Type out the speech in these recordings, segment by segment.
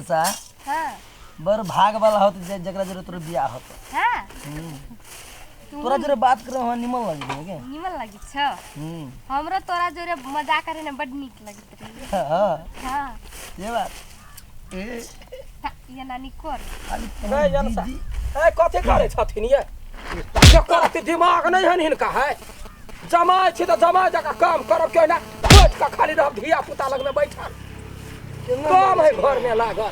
जनसा। हाँ। बड़ भाग वाला होत जे जकरा जरे तोर बियाह होत। हाँ। तोरा जरे बात करे हमरा निमन लगे है के। निमन लगी छ। हमरो तोरा जोरे मजाक करे ने बड नीक लगैत रहे। हाँ। हाँ। ये बात ए ये नानी कर खाली नहीं जनसा। दीदी ए कथी करै छथिन ये? एकर दिमाग नहीं हन हिनका है। जमाय छी तऽ जमाय जकाँ काम करब के ना बैठ कऽ खाली रहब धिया पुता लगमे बैठल काम है घरमे लागल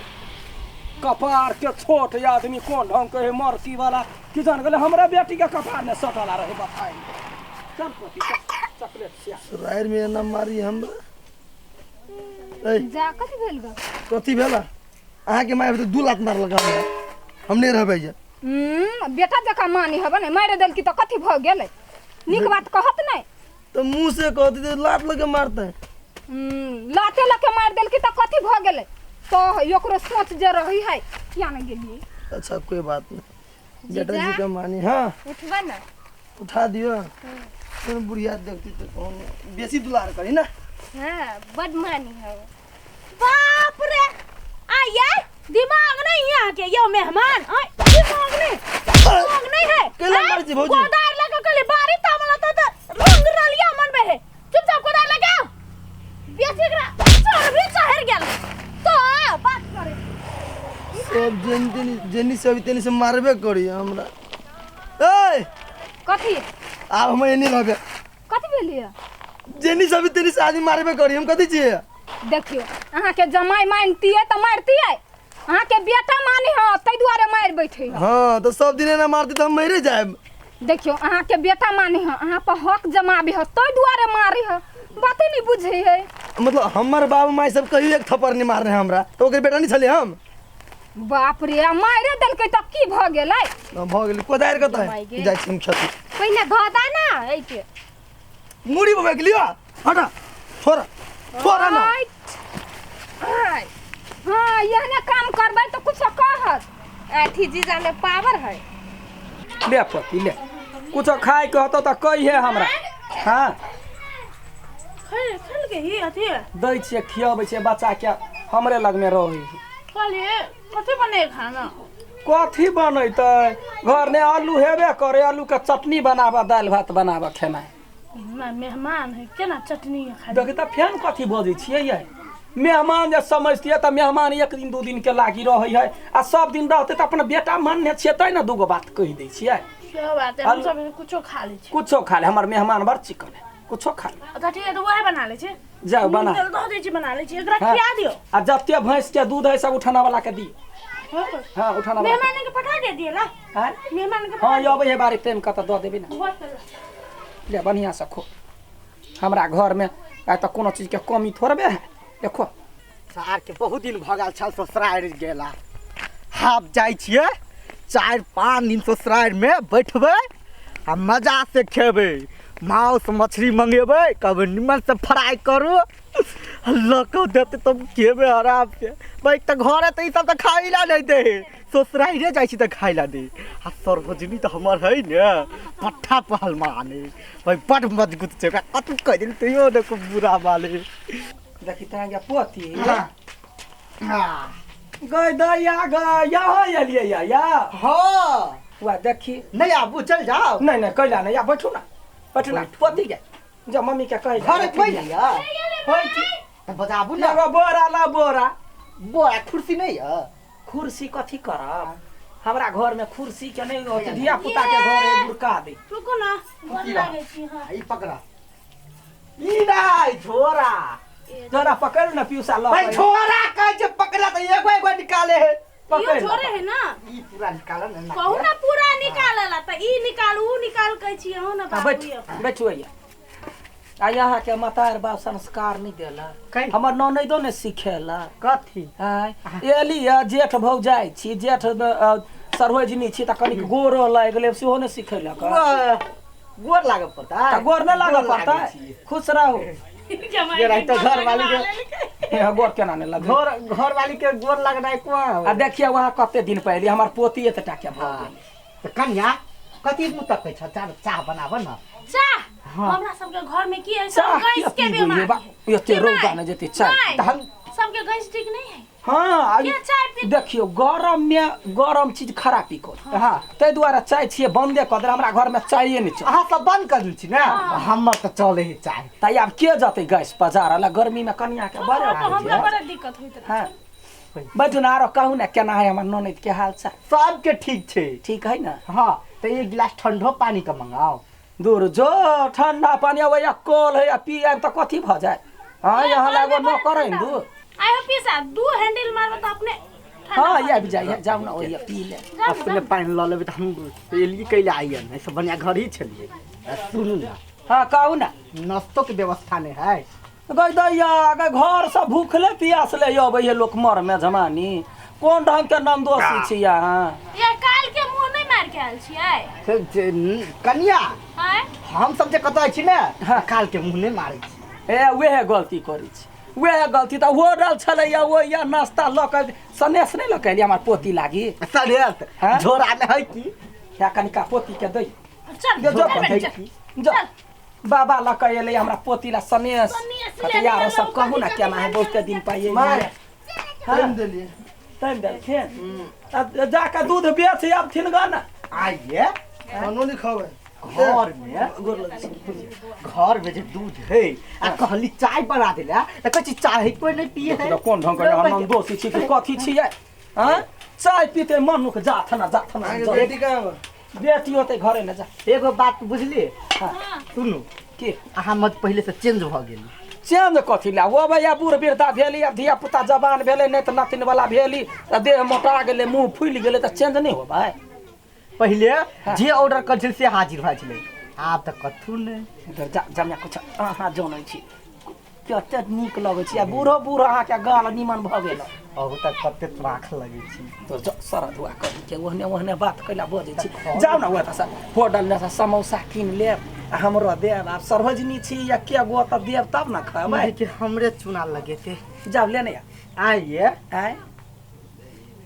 कपार के छोट आदमी कोन ढंग के है मरती वाला की जान गेलै हमरा बेटी के कपार ने सटल रहे बताइ चल पोती चल, चॉकलेट से ससुरारि में ना मारी हमरा। ए जा कथी भेल ग? कथी भेला? अहाँके माय तऽ 2 लाख मारलक हमरा, हम नहि रहबै जे। बेटा जकाँ मानी हब ने, मारि देलकी तऽ कथी भऽ गेलै? नीक बात कहत नहि तऽ मुँह से कहती तऽ लात लऽ के मारतै। लाते लऽ के मारि देलकी तऽ कथी भऽ गेलै? तऽ ओकरो सोच जे रही है किया ने गेलियै। अच्छा कोई बात नहीं, बेटा जी के मानी। हाँ उठबा ना, उठा दियो। सुन बुढ़िया देखती तो कौन बेसी दुलार करी ना। हाँ बड मानी हो। बाप रे आइए दिमाग नहीं है यहाँ के यो मेहमान। आय दिमाग नहीं, दिमाग नहीं है। केला मारै छी भौजी? कोदार लगा कले बारी तामला तो तो रंग रलिया मन में है। चुपचाप कोदार लगा बेसी एकरा चढ़ भी चढ़ गेल तो बात करे। सब जेन तेनी जेनी से अभी तेनी से मारबे करी हमरा। ए कथी? आब हम एनी रहबे। कथी भेलिए? जेनी से अभी तेनी से आदमी मारबे करी, हम कथी छियै? देखियो अहाँ के जमाई मानतियै तऽ मारतियै, अहाँ के बेटा मानी हो ताहि दुआरे मारि बैठे हो। हाँ तो सब दिन एना मारती तो हम मरे जाएब। देखियो अहाँ के बेटा मानी हो, अहाँ पर हक जमाबे हो ताहि दुआरे मारी हो, बाते नहीं बुझे है। मतलब हमर बाबू माई सब कहियो एक थप्पड़ नहीं मारने हमरा, तो ओकर बेटा नहीं छलै हम। बाप रे आ मारे देलकै तऽ की भऽ गेलै? भऽ गेलै। कोदारि कतऽ है? जाइ छी हम खेती। पहिने धऽ दा ना एहिके मुड़ी बबे के लियो। हटा छोड़ा छोड़ा ना। हाँ यहने काम करबै तऽ कुछ कहत। अथी जीजा में पावर है। ले पति ले कुछ खाए के होतो तऽ कहिहे हमरा। हाँ खेल के ही अथी दै छियै खियाबै छियै बच्चा के, हमरे लगमे रहै। कहलिए कथी बने खाना? कथी बनैतै? घर ने आलू हेबे करे, आलू के चटनी बनाबऽ दालि भात बनाबऽ खेनाइ। मेहमान है केना चटनी खा? देखी तऽ फेन कथी बजै छियै यै? मेहमान जे समझतियै तऽ मेहमान एक दिन 2 दिन के लागी रहै है आ सब दिन रहतै तऽ अपन बेटा मान्य छियै तै ने दूगो बात कहि दै छियै। सेहो बात है, हम सब कुछो खा लै छियै। कुछो खा ले, हमर मेहमान बड़ चिकन है, कुछो खा ले। अच्छा ठीक है तऽ वएह बना लै छियै। जाउ बना। तेल दऽ दै छियै, बना लै छियै, एकरा खिया दियौ। आ जते भैंस के दूध है सब उठाना वाला के दियौ। हाँ उठाना वाला मेहमान के पठा दे दिए ला। हाँ मेहमान के हाँ अबै है बारी टाइम कतऽ दऽ देबै ना। ले बढ़िया से खो, हमरा घर में आइ तऽ कोनो चीज के कमी थोड़बे है। देखो सार के बहुत दिन भऽ गेल छल ससुरारि गेला, आब जाइ छियै 4-5 दिन ससुरारि में बैठबै आ मजा से खेबै, मांस मछली मंगेबै, कहबै निमन से फ्राई करू लऽ कऽ देतै तब खेबै आराम से। भाई तऽ घर तऽ ई सब तऽ खाइ ला नहि दे, ससुराइरे जाइ छी तऽ खाइ ला दे। आ सरोजनी तऽ हमर है ने पट्ठा पहलवान है भाई, बड़ मजबूत छै, ओकरा कतबो कहि देली तैयो देखो बुरा माले। देखी तोरा पोती गई दैया गई यहाँ एलियै या या। हाँ वह देखी नहीं आबू चल जाओ। नहीं नहीं कैला नहीं, या बैठू ना बैठू ना पोती के जा मम्मी के कहि घर कोई नहीं है। होय छी तऽ बजाबू ना। एगो बोरा ला, बोरा बोरा कुर्सी नहीं है। कुर्सी कथी करब? हमरा घर में कुर्सी के नहीं होत, धिया पुता के घर है बुरका दे। रुको ना गोर लागे छी। हां ई पकड़ा ई नहीं छोरा जरा पकड़ ना पीयूषा ल। भाई छोरा कहै छै पकड़ा तऽ एगो एगो निकाले है। पकड़ यो छोरे है ना ई पूरा निकाल ना। कहू ना पूरा निकालला तऽ ई निकाल ऊ निकाल कहै छी अहूँ ना बाबू। बैठ बैठू भैया। आ यहाँ के मतार बाप संस्कार नहीं देला, हमर ननैदो ने सिखेला कथी। आय एली है जेठ भौजाइ छी, जेठ सरहोजनी छी तऽ कनिक गोरो लागि गेलै सेहो ने सिखेलक। गोर लागऽ पड़तै? तऽ गोर नहि लागऽ पड़तै? खुश रहू। ये रही तो घर वाली के गोर केना नहि लगै? घर घर वाली के गोर लगनाइ कोन? आ देखिए वहाँ कते दिन पहिले हमर पोती एतेटा के भऽ गेलै। तऽ कन्या कथी मुँह तकै छ? चाह चाह बनाबऽ न। चाह हमरा सबके घर में की है? चाह सब गैस के किया पीबै बीमारी बा? है। एते रौदा ने जेतै चाय। नहीं, तऽ हम सबके गैस ठीक नहीं है। हाँ के चाय पी देखियो गरम में गरम चीज खराबी कर। हाँ। ताहि दुआरे चाय छियै बंदे कऽ देल, हमरा घर में चाये नहि चलै। अहाँ सब बंद कर दै छी ने, हमर तऽ चले है चाय। तऽ आब के जतै गैस पजार ला गर्मी में कनिया के बड़े हमरा बड़ा दिक्कत होइत रहे। हाँ बैठू ना, आरो कहू ना केना है हमर ननैद के हाल चाल? सबके ठीक छै। ठीक है ना? हाँ तऽ एक गिलास ठंडो पानी के मंगाओ। दूर जो ठंडा पानी अबैया कल है आ पी आयब तऽ कथी भऽ जाय? हाँ यहाँ लागो न करै दू। आइ हो पीसा दू हैंडल मारब तऽ अपने हाँ आबि जाइ, जाउ ना ओहिया पी ले। अपने पानि लऽ लेबै तऽ हम एलियै कैले आइए ने, ऐसे बढ़िआँ घर ही छलियै। सुनू ना। हाँ कहू ना। नाश्तो के व्यवस्था नहीं है। गै दैया गै घर से भूखले प्यासले अबै है लोक मर में जमानी, कोन ढंग के नंदोसी छी अहाँ? ये काल के मुंह नहीं मार के आयल छियै कनिया आँय? हम सब जे कतऽ छी ने काल के मुँह नहि मारै छी। ए वएह गलती करै छी, वएह गलती तऽ होटल छलैया ओहिया नाश्ता लऽ कऽ सनेस नहि लऽ कऽ एलियै हमर पोती लागी। सनेस झोरा मे है की? या कनिका पोती के दै। चल जो चल जो बाबा लऽ कऽ एलै हमरा पोती ला सनेस। यार सब कहू ना केना है, बहुते दिन पाइए देलियै टाइम देलखिन। जाकऽ दूध बेच आबथिन ग ना। आइए खानो नहीं खाबै घर में, घर में जे दूध है आ कहली चाय बना देला त कहै छी चाय कोई नहीं पिए है। कोन ढंग के हम दोषी छी कि कथी छियै? हां चाय पीते मनुख जाथ ना जाथ ना। बेटी कहाँ बा? बेटी होते घरे न जा। एगो बात बुझलिए? हां सुनू के अहाँ मत पहिले से चेंज भ गेली। चेंज कथी ला? ओ भैया बूढ़ वृद्धा भेली, अब धिया पुता जवान भेलै, नहीं तऽ नतिन वाला भेली, तऽ देह मोटा गेलै, मुँह फूलि गेलै, तऽ चेंज नहीं हो भाई। पहिले जे ऑर्डर कर छल से हाजिर भए छलै, आब तऽ कथू नहि। जा जमिया कुछ अहाँ जनै छी कते नीक लगै छी, आ बूढ़ो बूढ़ अहाँके गाल निमन भऽ गेल। अहू तऽ कते त्राख लगै छी। तो सर धुआ कर के ओहने ओहने बात कैला बजै छी। जाउ ने ओतऽ से होटल से समोसा कीन लेब आ हमरो देब। आब सरहोजनी छी या के गो तऽ देब तब ने खबै। कि हमरे चुना लगेते। जाउ लेने आइए। आइ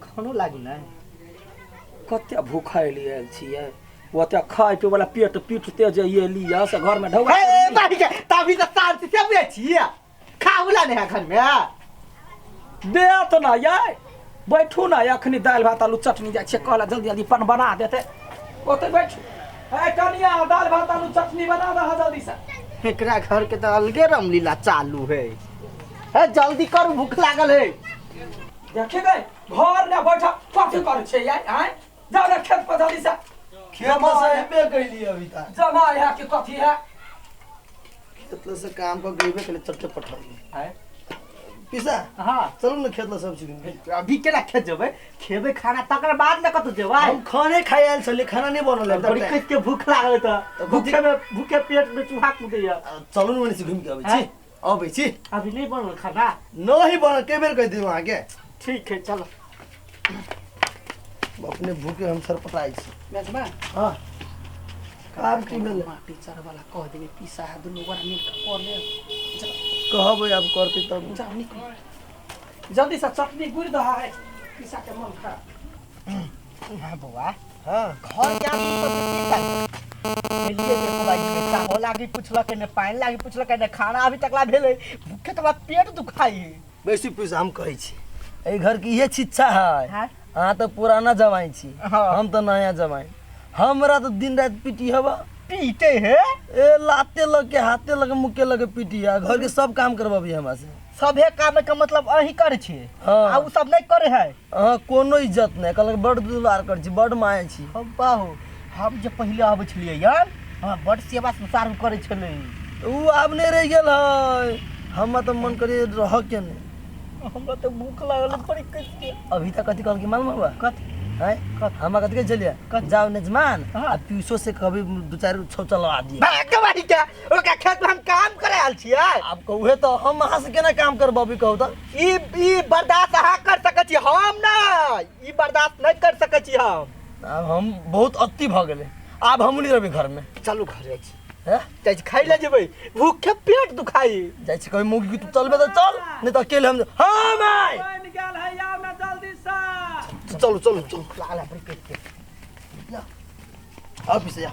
खानो लागू ने। कते भूखल आयल छियै, ओते खाय पीबै वाला पेट पीटते जे एलियै से घर में ढौआ। हे भाई के तभी तऽ शांति से अबै छियै, खाउला नहि है घर में। देत ना यै, बैठू ना, अखनी दालि भात आलू चटनी जाइ छियै कहला जल्दी जल्दी पन बना देते, ओते बैठू। हे कनिया दालि भात आलू चटनी बना दह जल्दी से। एकरा घर के तऽ अलगे रामलीला चालू है। हे जल्दी करू, भूख लागल है। देखे गए घर ने बैठा कथी करै छै यै? आँय जाउ ने खेत पर जल्दी से। खेत से अयबे कैलियै अभी तक। जमा है कि कथी है? खेत से काम कऽ गइबे केलियै चट्टे पठलियै। आँय पिसा हाँ चलू ने खेत सब चीज। अभी केना खेत जेबै? खेबै खाना तकर बाद ने कतौ जेबै। हम खाने खाइ आयल छलियै, खाना नहि बनल है। बड़ी कस के भूख लागल तऽ भूखे में भूखे पेट में चूहा कूदैया। चलू ने ओने से घूमि के अबै छी। अबै छी। अभी नहीं बनल खाना? नहीं बनल, कई बेर कहि दियौ अहाँके। ठीक है चलो। अपने भूखे हम सर पटाइ छी। मेजबा हाँ आब की भेलै? टीचर वाला कह देबै पीसा है दुनू गोरा मिल के कर लेब। कहबै आब करतै तब। जाउ निकलू जल्दी से, चटनी गुड़ि दह है पीसा के मन खराब। हाँ बौआ हाँ घर के आदमी सब की करतै? देखो भाई चाहो लागी पुछलक ने, पानि लागी पुछलक ने, खाना अभी तक ला भेलै, भूखे तऽ पेट दुखाइ है। बेसी पैसा हम कहै छी एहि घर के इहे शिक्षा है। अहाँ तऽ पुराना जमाई छी, हम तऽ नया जमाई। हमरा तऽ दिन राति पीटी हवा पीटे है, ए लाते लग के हाथे लग के मुक्के लग के पीटी है। घर के सब काम करबाबी हमरा से। सभे काम के मतलब अहीं करै छी? हाँ। आ उ सब नहीं करे है? हाँ कोनो इज्जत नहीं, कहलक बड़ दुलार कर छी, बड़ माया छी। हम बाहु हम जे पहिले आबै छलियै यार, हम बड़ सेवा सत्कार करै छलै। उ आब नहीं रहि गेल है। हमरा तऽ मन करे रह के नहीं। हमरा तऽ भूख लागल बड़ी कस के। अभी तक कथी कहल कि मालूम हवा? कथी? हैं हमरा कथी कहै छलियै? जाओ नजमान आ पीयूषो से कभी दू चारि छौ चलवा दिए। भाग भाई के ओकरा खेत में हम काम करे आयल छियै। आब कहू तऽ हम अहाँ से केना काम करबी कहू तऽ? ई ई बर्दाश्त अहाँ कर सकै छी, हम नहि ई बर्दाश्त नहीं कर सकै छी हम। आब हम बहुत अति भऽ गेलै, आब हम नहीं रहबै घर में। चलू घर जाइ छी। हैं जाइ छी खाइ लए जेबै, भूखे पेट दुखाई। जाइ छी कभी मुँह तू चलबे तऽ चल, नहीं तऽ अकेले हम। हाँ माय बनि गेल है, आउ ने जल्दी से। चलू चलू चलू लागल है बड़ी पेट के। आउ पीसे जा।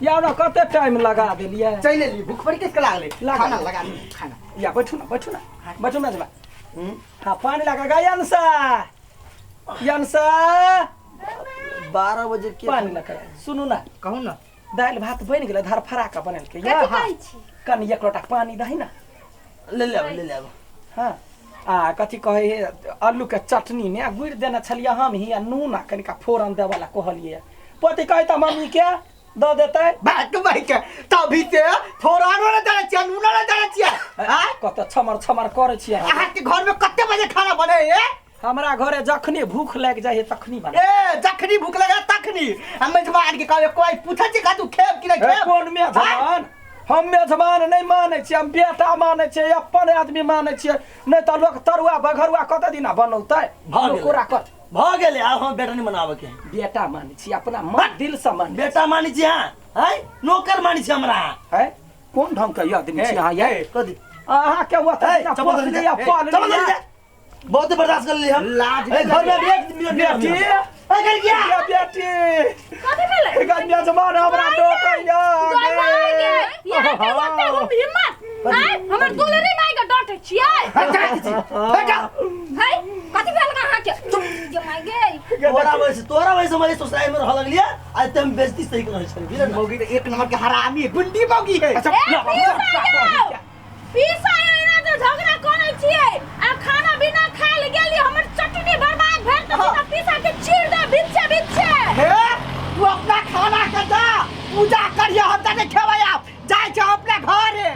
यार ना कते टाइम लगा देलियै। चलि एलियै, भूख बड़ी कस के लागलै। खाना लगा ली खाना। या बैठू ना, बैठू ना, बैठू मेजबा। हाँ पानी लगा गा यंसा यंसा 12 बजे के पानी लगा सुनू ना कहू ना दालि भात बनि गेलै धर फराका बनेलकै या कथी कहै छी कनि एक लोटा पानी दही ना ले ले आब, ले ले आब। हाँ आ कथी कहै हे आलूके चटनी ने गुड़ि देने छलियै हम ही आ नून आ कनिका फोरन देबऽ लए कहलियै पति कहै तऽ मम्मीके दऽ देतै बात भाई के तभी से थोड़ा ने जाने छियै नूनो ने जाने छियै आँय? कतऽ छमर छमर करै छियै अहाँ। अहाँ के घर में कते बजे खाना बने है हमरा घरे जखनी भूख लागि जाइ है तखनी बना ए जखनी भूख लगे तखनी हम मेजबान के कहबे कोई पूछे छै का तू खेब कि नहीं ए, खेब कोन मेजबान हम मेजबान नहि मानै छियै हम बेटा मानै छियै अपन आदमी मानै छियै नहि तऽ लोक तरुआ बघरुआ कते दिना बनौतै भऽ गेलै। ओकरा कत भऽ गेलै आब हम बेटा नहीं बनाबऽ के है। बेटा मानै छियै अपना मन दिल से मानै बेटा मानै छी अहाँ हैं नौकर मानै छी हमरा है कोन ढंग के आदमी छी अहाँ यै कथी अहाँ के ओतऽ ए, दिना चप्पल पोसली धरि आ जा, ए, पालली चप्पल धरि आ। जा। बहुत बर्दाश्त कर ली हम लाज ए, घर में एक मिनट नहीं बेटी रहनी हम। ए, घर गया या बेटी कथी भेलै गन्या जमान हमरा डोटैया गाय माय गे यहाँ के ओते हम हिम्मत आय हमर दुलरी माय के डांटे छियै है कथी भेल अहाँके गे माय गे तोरा वजह तोरा वजह से हमारे ससुराल में रह लगलिया आज ते हम बेइज्जती सही कर रहल छली बुझल ने मौगी तो एक नंबर के हरामी है गुंडी मौगी है अच्छा ए पीसा जाओ पीसा एना जे झगड़ा करै छियै आ खाना बिना खायल गेली हमर चटनी बर्बाद भेल तऽ सीधा पीसा के चीर दे बिच्चे बिच्चे हे तू अपना खाना के जा पूजा करिए हम त नहीं खेबै आप जाइ छै अपना घरे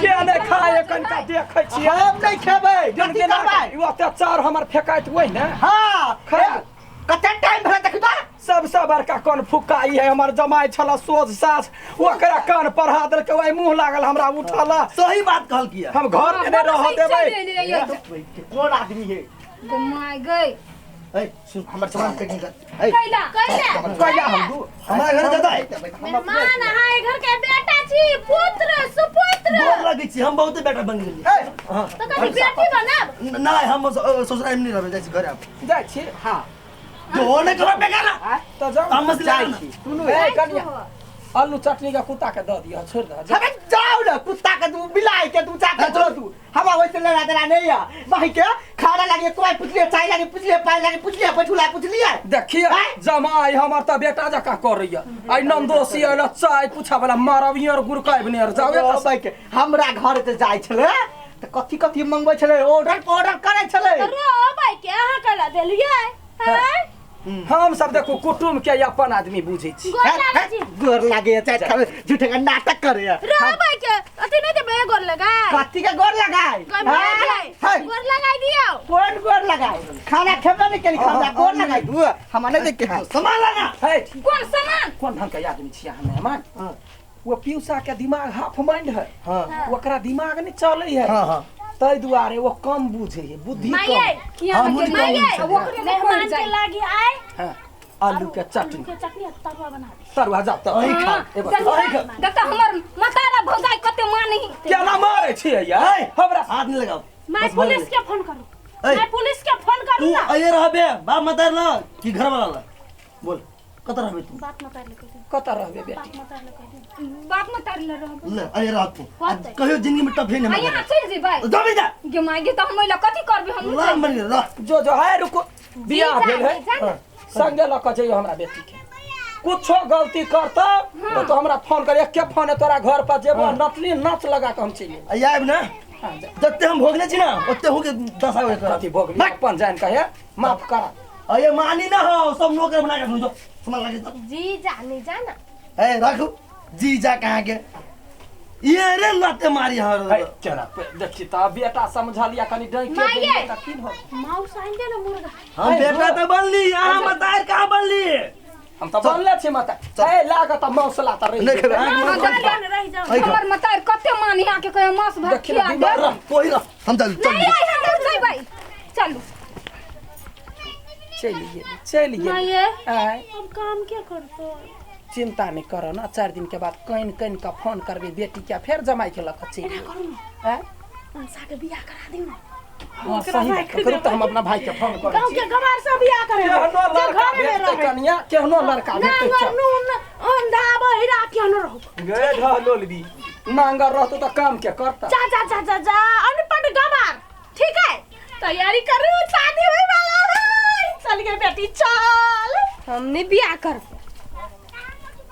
के नहि खाए कनिका देखै छियै हम नहीं खेबै कथी करबै ई अत्याचार हमर फेकाइत ओहि ने हाँ खा। कते टाइम भेलै देखी तो सबसे बड़का कोन फुक्का ई है हमर जमाइ छल सोझ साझ ओकरा कान पढ़ा देलकै ओहि मुँह लागल हमरा उठल सही बात कहल किया हम घर में नहि रहऽ देबै कोन आदमी है गे माय गे ए सुन हमर सामान के निकल ए कैला कैला कहिया हम दू हमारा घर जाता है मेहमान अहाँ एहि घर के बेटा छी पुत्र सुपुत्र गोर लगै छी हम बहुते बेटा बन गेलियै ए हाँ तऽ कथी बेटी बनब नहीं हम ससुराल में नहीं रहबै जाइ छी घर आब जाइ छी हां तो नहीं करब बेकार तऽ जाउ हम मसला जाइ छी सुनू ए कनिया आलू चटनी के कुत्ता के दऽ दिअ छोड़ि दऽ जा। हमे जाओ ना कुत्ता के तू बिलाई के तू चाके चलो तू हम वैसे लड़ा दड़ा नहीं है भाई के खाना लगे कोई पूछलिए चाय लगे पूछलिए पानी लगे पूछलिए बैठुला पूछलिए देखिए जमाइ हमर तऽ बेटा जकाँ करैया आइ नन्दोसी अयला चाय पूछा वाला मारब और गुड़काइब नहीं जाउ ओ भाई के हमरा घर ते जाय छले त कथी कथी मंगबै छले ऑर्डर ऑर्डर करै छले रो भाई के अहाँ कैला देलियै हैं हम सब देखू कुटुम्ब के अपन आदमी बुझै छी गोर लागै छी गोर लागे चाय खावे झूठे का नाटक करे रो भाई के अथी नहीं देबै गोर लगाय कथी के गोर लगाए गोर लगाय है गोर लगाय दियौ कोन गोर लगाए खाना खेबे नहीं केली खाना गोर लगाए दू हम नहीं देख के है सामान लाना है कोन सामान कोन ढंग के आदमी छियै अहाँ मेहमान वो पीयूषा के दिमाग हाफ माइंड है हाँ ओकरा दिमाग नहीं चले है हाँ हाँ ताहि दुआरे वो कम बुझे है बुद्धि माये कम यहाँ हाँ, मुर्गी के कम आ ओकरे में मेहमान पड़ के जाए लागी आए हाँ, आलू के चटनी के चटनी आ तरुआ बना दे तरुआ जाओ तब अहीं खा एगो अहीं खा देखता हमर मतारा भौजाई कते मानही केना मारे छियै यार हमरा हाथ नहीं लगाओ मैं बस भऽ पुलिस गेलै। के फोन करू ऐ। मैं पुलिस के फोन करू तू ना अये रहबे बाप मतार ल कि घर वाला ल बोल कत रहबे तू बाप मतार ले कह दे कतऽ रहबे बेटी बाप मतार ले कह दे बाप मतारी ल रहब ले अये रह तू आ कहियो जिंदगी में टफे नहीं आ यहाँ चलि जेबै जाबे जा गे माय गे तऽ हम ओहि लए कथी करबै हम लाम बन गेल रह जो जो है रुको बियाह जी जा, भेल है जा ने। संगे लऽ कऽ जइयो हमरा बेटी के कुछो गलती करतौ तो तो हमरा फोन कर एके फोन है तोरा घर पर जेबो नचली नच लगा के हम चलि आ आयब ना हाँ, जा। जते हम भोगले छी ना ओते हो के दशा हो तोरा कथी भोगली अपन जान कहे माफ कर अये मानी ना हो सब नौकर बना के जो सामान लागे तो जी जा नहीं जाना ए राखू जी जा कहाँ के ये रे लाते मारी है हर केना देखी तऽ बेटा समझलिया कनि डैके माये। देलियै तऽ की हो माउस आनि दे ना मुर्गा हम बेटा तो बनली अहाँ बताए कहाँ बनली हम तऽ बनले छी माता ए लागत मौसला तऽ रहि नहीं खेबै जेतै। आँख हाँ, रह रहि जाओ अइ खा। हमर मतार कते मानही अहाँके कहियो मांस भात देखी ना, खिया बीमार देब रह तोही रह हम चल चल नहीं आई हम जेबै चलू चलि गेली चलि गेली माये आँय अब काम के करतो चिंता नहीं करो ना 4 दिन के बाद कनि कनि का फोन करबे बेटी के फेर जमाई के लऽ कऽ चलि एना जेबै। करू ना आँय अंसा के बियाह करा दियौ ना हाँ, सही बात करू तऽ हम अपना भाई के फोन करै गाँव छी के गवार सब बियाह करे केहनो लड़का भेटतै कनिया केहनो लड़का भेटतै नांगर चल नून अंधा बहिरा केहनो रहू गे ढलोलबी नांगर रहतो तऽ काम के करता जा जा जा जा जा अनपढ़ गवार ठीक है तैयारी करू, शादी होय वाला है। चल गे बेटी चल। हम नहीं बियाह कर।